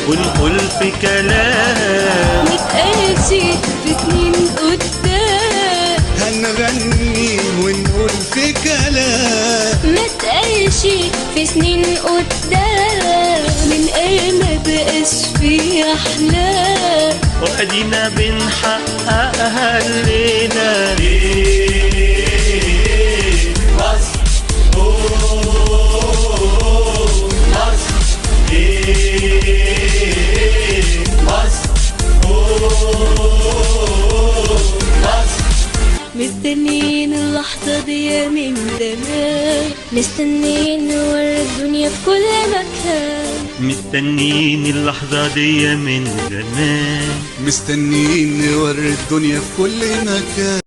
ونقول في كلام متقالش في سنين قدام. هنغني ونقول في كلام متقالش في سنين قدام، من قال ما بقاش في احلام، وادينا بنحققها الليلة. مصر، مصر، مصر، مصر. مستنيين اللحظة دي من زمان، مستنيين نوري الدنيا في كل مكان، مستنيين اللحظة دي من زمان، مستنيين نوري الدنيا في كل مكان.